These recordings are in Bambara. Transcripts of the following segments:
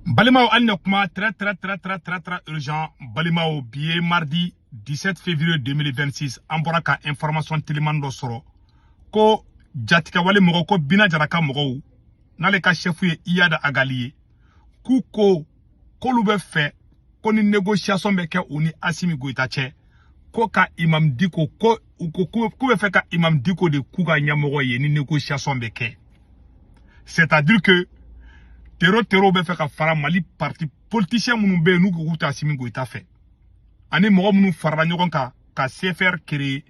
Balimaw, hali ne kuma très très très très très très urgent. Balimaw, bi ye mardi 17 février 2026. An bɔra ka information teliman dɔ sɔrɔ ko jatigɛwale mɔgɔ ko Bina Jara ka mɔgɔw, n'ale ka chef ye Iyad Ag Ghali ye, k'u ko k'olu bɛ fɛ ko ni négociation bɛ kɛ u ni Assimi Goïta cɛ, ko ka Imam Dicko, ko u ko k'u bɛ fɛ ka Imam Dicko de k'u ka ɲɛmɔgɔ ye ni négociation bɛ kɛ. C'est-à-dire que terro terro bɛ fɛ ka fara Mali parti politicien minnu bɛ yen, n'u ko k'u tɛ Assimi Goïta fɛ, ani mɔgɔ minnu farala ɲɔgɔn kan ka CFR créer,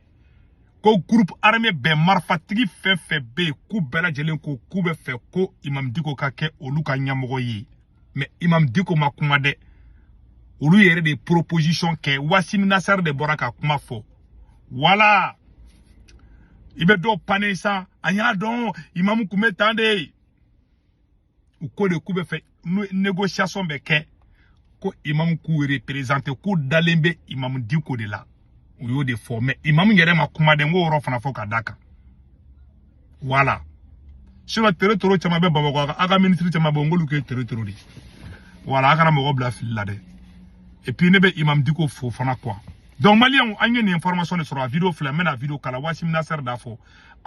ko groupe armé bɛɛ, marifatigi fɛn fɛn bɛ yen, k'u bɛɛ lajɛlen ko k'u bɛ fɛ ko Imam Dicko ka kɛ olu ka ɲɛmɔgɔ ye. Mais Imam Dicko ma kuma dɛ, olu yɛrɛ de proposition kɛ. Wassim Nasr de bɔra ka kuma fɔ. Wala i bɛ dɔw pane san, an y'a dɔn imamu kun bɛ tan de. U ko de k'u bɛ fɛ négociation bɛ kɛ, ko imamu k'u représenter, k'u dalen bɛ Imamu Dicko de la. U y'o de fɔ, mais imamu yɛrɛ ma kuma dɛ. N k'o yɔrɔ fana fɔ ka d'a kan. Voilà, sinon tere toro caman bɛ Bamakɔ, a ka ministre caman bɛ yen, n k'olu kɛ tere toro de. Voilà, a kana mɔgɔ bila fili la dɛ. Et puis ne bɛ Imam Dicko fo fana quoi. Donc maliyɛnw, an ye nin information de sɔrɔ. A vidéo filɛ, n bɛna vidéo kala. Wassim Nasr d'a fɔ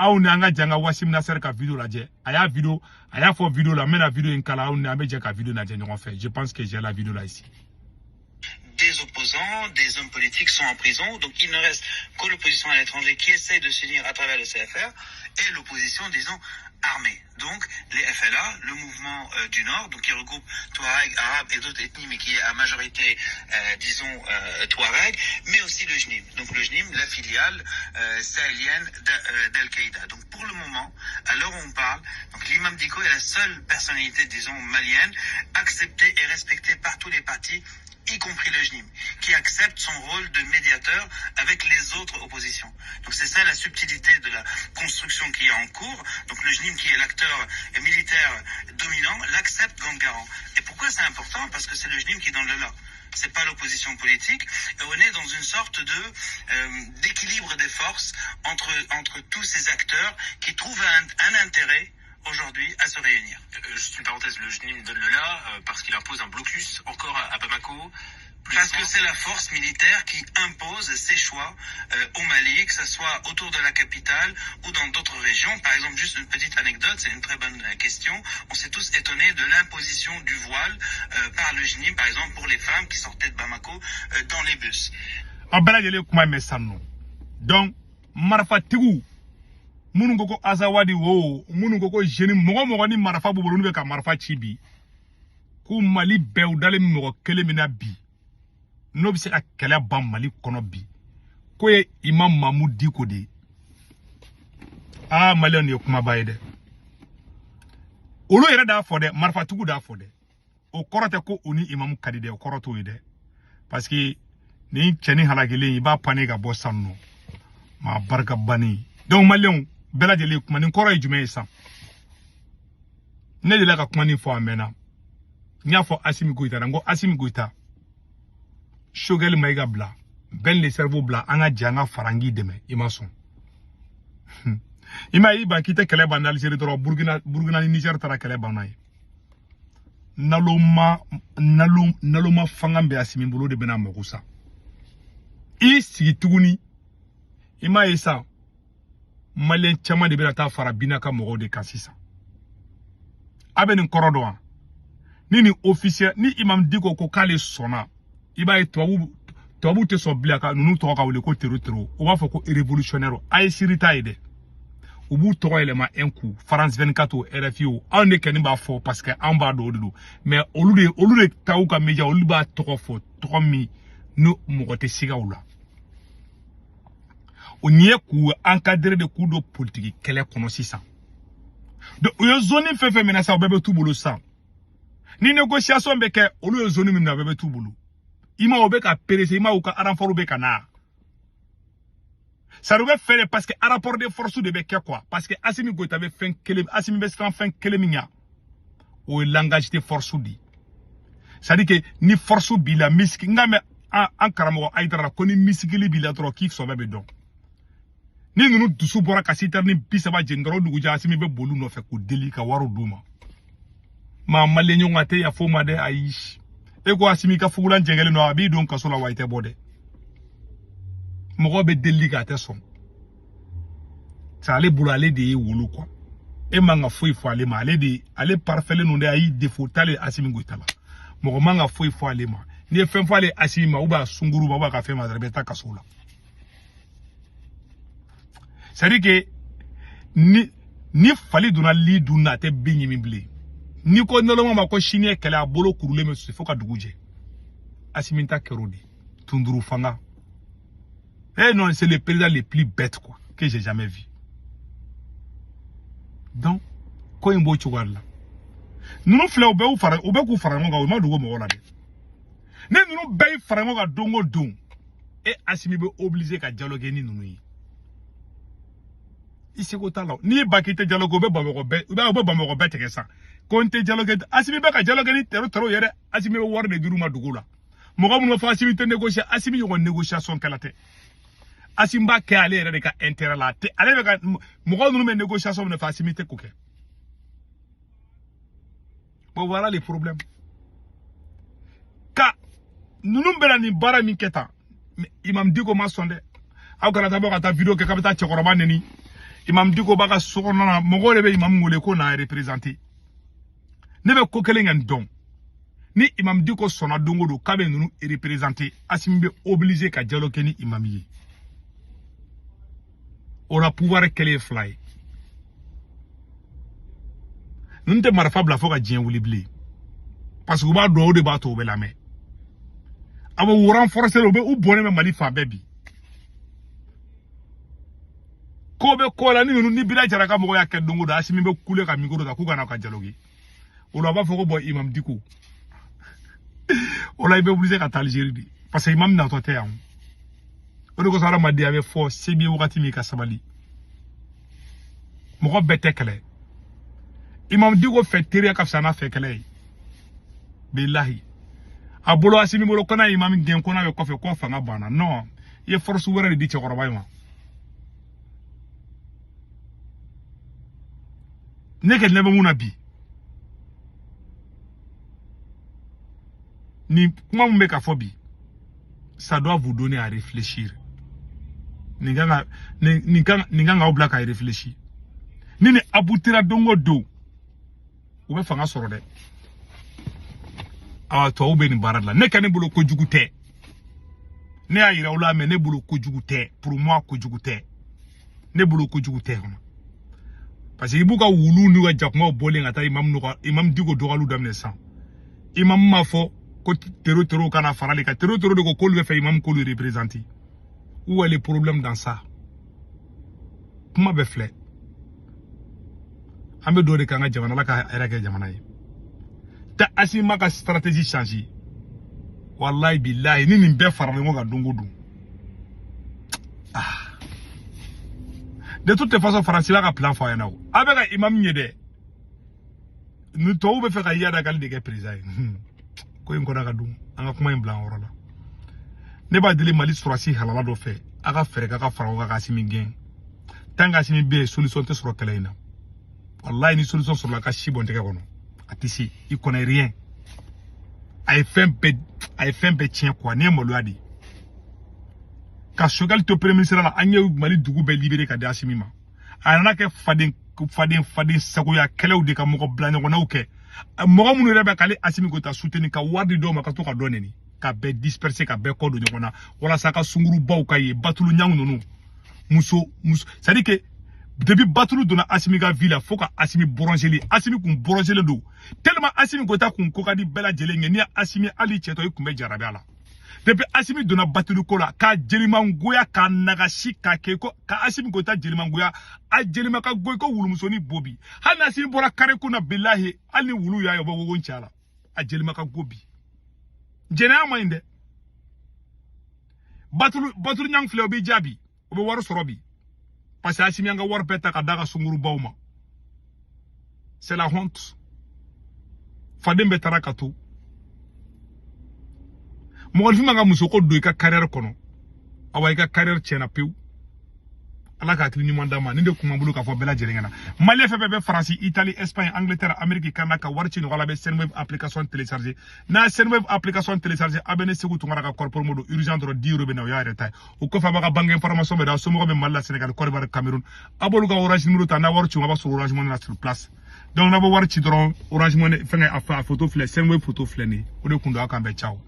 aw ni an ka jɛ an ka Wassim Nasr ka vidéo lajɛ. A y'a vidéo, a y'a fɔ vidéo la. N bɛna vidéo in kala, aw ni an bɛ jɛ ka vidéo lajɛ ɲɔgɔn fɛ. Je pense que j'ai la vidéo là ici. Des opposants, des hommes politiques sont en prison. Donc il ne reste que l'opposition à l'étranger qui essaie de s'unir à travers le CFR et l'opposition, disons, armée. Donc les FLA, le mouvement du Nord, donc qui regroupe Touareg, Arabes et d'autres ethnies, mais qui est à majorité, disons, Touareg, mais aussi le JNIM. Donc le JNIM, la filiale sahélienne d'Al-Qaïda. Donc pour le moment, à l'heure où on parle, donc l'imam Dicko est la seule personnalité, disons, malienne, acceptée et respectée par tous les partis, y compris le JNIM, qui accepte son rôle de médiateur avec les autres oppositions. Donc c'est ça la subtilité de la construction qui est en cours. Donc le JNIM, qui est l'acteur militaire dominant, l'accepte comme garant. Et pourquoi c'est important? Parce que c'est le JNIM qui donne le la. C'est pas l'opposition politique. Et on est dans une sorte de d'équilibre des forces entre tous ces acteurs qui trouvent un intérêt aujourd'hui à se réunir. Juste une parenthèse, le JNIM donne le la parce qu'il impose un blocus encore à Bamako. Plus Parce que souvent. C'est la force militaire qui impose ses choix au Mali, que ce soit autour de la capitale ou dans d'autres régions. Par exemple, juste une petite anecdote, c'est une très bonne question. On s'est tous étonnés de l'imposition du voile par le JNIM, par exemple, pour les femmes qui sortaient de Bamako dans les bus. Aw bɛɛ lajɛlen kuma mɛn sisan nɔ. Donc marifatigiw minnu ko ko Azawadi wo, minnu ko ko jeune, mɔgɔ mɔgɔ ni marifa b'u bolo, n'u bɛ ka marifa ci bi, ko Mali bɛɛ, u dalen bɛ mɔgɔ kelen min na bi, n'o bɛ se ka kɛlɛ ban Mali kɔnɔ bi, k'o ye Imam Mahmoud Dicko de ye. Aa, maliyɛnw, nin ye kumaba ye dɛ. Olu yɛrɛ d'a fɔ dɛ, marifatigiw d'a fɔ dɛ. O kɔrɔ tɛ ko u ni imamu ka di dɛ, o kɔrɔ t'o ye dɛ, parce que nin cɛnin halakilen, i b'a pane ka bɔ san nɔ maa barika bannen. Donc maliyɛnw bɛɛ lajɛlen, kuma nin kɔrɔ ye jumɛn ye sisan? Ne delila ka kuma nin fɔ a mɛnna. N y'a fɔ Assimi Goïta la, n ko Assimi Goïta, Choguel Maïga bila, Ben le Cerveau bila, an ka jɛ an ka fara an k'i dɛmɛ. I ma sɔn. I ma ye, i ban k'i tɛ kɛlɛ ban n'Algérie dɔrɔn. Burkina, Burkina ni Niger taara kɛlɛ ban n'a ye. Naloma nalo naloma fanga bɛ Assimi bolo de bɛna mago sa. I sigi tuguni, i m'a ye sa, maliyɛn caman de bɛna taa fara Bina ka mɔgɔw de kan sisan. A bɛ nin kɔrɔ dɔn wa? Ni nin officiel ni Imam Dicko ko k'ale sɔnna, i b'a ye tubabu tɛ sɔn bilen ka ninnu tɔgɔ ka wele ko terro terro. U b'a fɔ ko révolutionnaire. A ye siri t'a ye dɛ, u b'u tɔgɔ yɛlɛma un coup. France 24 o, RFI o, anw de kɔni b'a fɔ parce que anw b'a dɔn o de don. Mais olu de taw ka média, olu b'a tɔgɔ fɔ tɔgɔ min ni mɔgɔ tɛ siga u la. O nin ye k'u encadrer de, k'u don politiki kɛlɛ kɔnɔ sisan. Donc u ye zone fɛn fɛn minɛ sisan, o bɛɛ bɛ t'u bolo sisan. Ni négociation bɛ kɛ, olu ye zone min minɛ, o bɛɛ bɛ t'u bolo. I ma, o bɛ ka presser, i ma, u ka renfort bɛ ka na. Ça bɛ fɛ de, parce que rapport de force de bɛ kɛ quoi. Parce que Assimi Goïta bɛ fɛn kelen, Assimi bɛ siran fɛn kelen min ɲɛ, o ye langage de force de ye. C'est à dire que ni force b'i la, misiki n ka mɛn an karamɔgɔ Hayidara la ko ni misikili b'i la dɔrɔn, k'i sɔbɛ bɛ dɔn. Ni ninnu dusu bɔra ka citerne 30 jeni dɔrɔn, o dugujɛ Assimi bɛ boli u nɔfɛ k'u deli ka wariw d'u ma. Maa malien ɲɔgɔn a tɛ yafa o ma dɛ, ayi. E ko Asimi ka fugulan jɛngɛlen don, a b'i don kaso la wa i tɛ bɔ dɛ. Mɔgɔ bɛ delili kɛ a tɛ sɔn. C'est ale bolo, ale de ye wolo quoi. E man ka foyi fɔ ale ma, ale de ale parfailen don dɛ, ayi, défaut t'ale Asimi Goïta la. Mɔgɔ man ka foyi fɔ ale ma. N'i ye fɛn fɔ ale Asimi ma, ou bien a sunkuru ma, ou bien a ka fɛn ma dɔrɔn, i bɛ taa kaso la. C'est à dire que ni fali donna li dun na, a tɛ bin ɲimi bilen. N'i ko nɔlɔma ma ko sini ye kɛlɛ, a bolo kurulen bɛ fo ka dugu jɛ. Asimi ta kɛra o de ye. Tunduru fanga. Eh non, c'est le président le plus bête quoi que j'ai jamais vu. Donc ko in b'o cogoya de la. Ninnu filɛ, u bɛ fara, u bɛ k'u fara ɲɔgɔn kan, u ma dogo mɔgɔ la dɛ. Ne ninnu bɛɛ y'i fara ɲɔgɔn kan don o don, e Asimi bɛ obligé ka dialoguer ni ninnu ye. I seko t'a la. N'i ba k'i tɛ dialoguer, u bɛ Bamakɔ bɛɛ, i b'a ye u bɛ Bamakɔ bɛɛ tigɛ sa. Ko n tɛ dialoguer, Asimi bɛ ka dialoguer ni tɛrɛ tɛrɛw ye dɛ. Asimi bɛ wari de dir'u ma dugu la. Mɔgɔ minnu b'a fɔ Asimi tɛ négocier, Asimi ɲɔgɔn négociation kɛla tɛ. Asimi b'a kɛ ale yɛrɛ de ka intérêt la. A tɛ ale bɛ ka mɔgɔ ninnu bɛ négociation min fɛ, Asimi tɛ k'o kɛ. Bon, voilà les problèmes. Ka ninnu bɛna nin baara min kɛ tan, Imam Dicko ma sɔn dɛ. Aw kana taa bɔ ka taa vidéo kɛ k'a bɛ taa cɛkɔrɔba neni. Imam Dicko b'a ka so kɔnɔna na, mɔgɔw de bɛ imam wele ko n'a représenter. Ne bɛ ko kelen kɛ nin dɔn. Ni Imam Dicko sɔnna don o don k'a bɛ ninnu représenter, Asimi bɛ obligé ka dialogue kɛ ni imam ye. O la pouvoir kɛlen ye fila ye. Ninnu tɛ marifa bila fo ka diɲɛ wuli bilen. Parce que u b'a dɔn o de b'a to u bɛ lamɛn. A bɛ u renforcer, u bɛ u bɔnnen bɛ Mali fan bɛɛ bi. Ko bɛ ko la ni ninnu ni Bira Jara ka mɔgɔ y'a kɛ don o don, Asimi bɛ kule ka micro ta k'u ka na ka dialoguer. O la a b'a fɔ ko bon Imam Dicko. O la i bɛ obligé ka taa Algérie de. Parce que imam natɔ tɛ yan. O de kosɔn hadamaden a bɛ fɔ se b'i ye wagati min ka sabali. Mɔgɔ bɛɛ tɛ kɛlɛ. Imam Dicko fɛ teriya ka fisa n'a fɛ kɛlɛ ye. Bilahi. A bolo Asimi bolo ko n'a ye imam gɛn ko n'a bɛ kɔfɛ ko fanga banna. Non, i ye force wɛrɛ de di cɛkɔrɔba in ma. Ne kɛ ne bɛ mun na bi? Ni kuma mun bɛ ka fɔ bi, ça doit vous donner à réfléchir. Nin kan k'aw bila ka réfléchir. Ni ni aboutira don o don, u bɛ fanga sɔrɔ dɛ. Awa tubabu bɛ nin baara de la. Ne kɛ ne bolo kojugu tɛ. Ne y'a yira aw la, mais ne bolo kojugu tɛ. Pour moi kojugu tɛ. Ne bolo kojugu tɛ kɔnɔ. Parce que i b'u ka wulu n'u ka jakumaw bɔlen ka taa imam Dicko dɔgɔliw daminɛ sisan. Imam m'a fɔ ko tero tero kana farali kan. Tero tero de ko k'olu bɛ fɛ imam k'olu représenter. Où est le problème dans ça? Kuma bɛ filɛ. An bɛ dɔ de k'an ka jamana la ka hɛrɛ kɛ jamana ye. Ta Asimi ma ka stratégie changer. Wallahi billahi ni nin bɛɛ faralen ɲɔgɔn kan don o don. Ah. De toute façon, Faransi b'a ka plan fɔ a ɲɛna o. A bɛ ka imam ɲɛ dɛ. Ni tɔw bɛ fɛ ka Iyad Ag Ghali de kɛ président ye. Ko in kɔnɔ ka dun. An ka kuma in bila an yɔrɔ la. Ne b'a deli Mali sɔrɔsi halala dɔ fɛ. A ka fɛɛrɛ k'a ka fara ɲɔgɔn kan ka Asimi gɛn. Tant que Asimi bɛ yen, solution tɛ sɔrɔ kɛlɛ in na. Wallahi ni solution sɔrɔla ka si bɔn tɛgɛ kɔnɔ. A tɛ se. Il connaît rien. A ye fɛn bɛɛ tiɲɛ quoi. Nin ye maloya de ye. Ka Choguel to premier ministre la, an ye Mali dugu bɛɛ libéré ka di Asimi ma. A nana kɛ faden sagoya kɛlɛw de ka mɔgɔ bila ɲɔgɔnnaw kɛ. Mɔgɔ minnu yɛrɛ bɛ k'ale Asimi Goïta soutenir ka wari di dɔw ma ka to ka dɔ nɛni, ka bɛɛ disperser ka bɛɛ kɔ don ɲɔgɔn na walasa ka sungurubaw ka ye batulu ɲangu ninnu. Muso c'est à dire que depuis batulu donna Asimi ka vie la fo ka Asimi bronzeli, Asimi kun bronzelen don tellement Asimi Goïta kun ko ka di bɛɛ lajɛlen ye. N'i ye Asimi hali cɛtɔ i kun bɛ jarabi a la. Depuis Asimi donna batulu ko la ka jelimangoya ka nagasi ka kɛ ko ka Asimi Goïta jelimangoya a jelima ka goyi ko wulumusonin bo bi. Hali ni Asimi bɔra kare kun na bilahi hali ni wulu y'a ye o bɛ wogo cɛ la a jelima ka go bi. Jɛnɛya man ɲi dɛ. Batulu ɲang filɛ o b'i jaabi o bɛ wari sɔrɔ bi. Parce que Asimi an ka wari bɛɛ ta ka d'a ka sungurubaw ma. C'est la honte. Faden bɛɛ taara ka to. Mɔgɔninfin man ka muso ko don i ka carrière kɔnɔ. Awa i ka carrière tiɲɛna pewu. Ala ka hakili ɲuman d'a ma. Nin de kun b'an bolo k'a fɔ bɛɛ lajɛlen ɲɛna. Malien fɛn fɛn bɛ Faransi, Italie, Espagne, Angleterre, Amérique, Canada, ka wari ci ɲɔgɔn la, a bɛ Sendwave application télécharger. N'a ye Sendwave application télécharger, a bɛ ne Segu Tunkara ka code promo don urgent dɔrɔn, 10 euros bɛ na, o y'a yɛrɛ ta ye. O kɔfɛ, a b'a ka banque information bɛ da, somɔgɔw bɛ Mali la, Sénégal, Côte d'Ivoire, Cameroun, a b'olu ka Orange numéro ta. N'a wari ci, a b'a sɔrɔ Orange Money na sur place. Donc n'a bɛ wari ci dɔrɔn, Orange Money fɛngɛ, a photo filɛ, Sendwave photo filɛ nin ye. O de kun don. Aw k'an bɛn, ciao.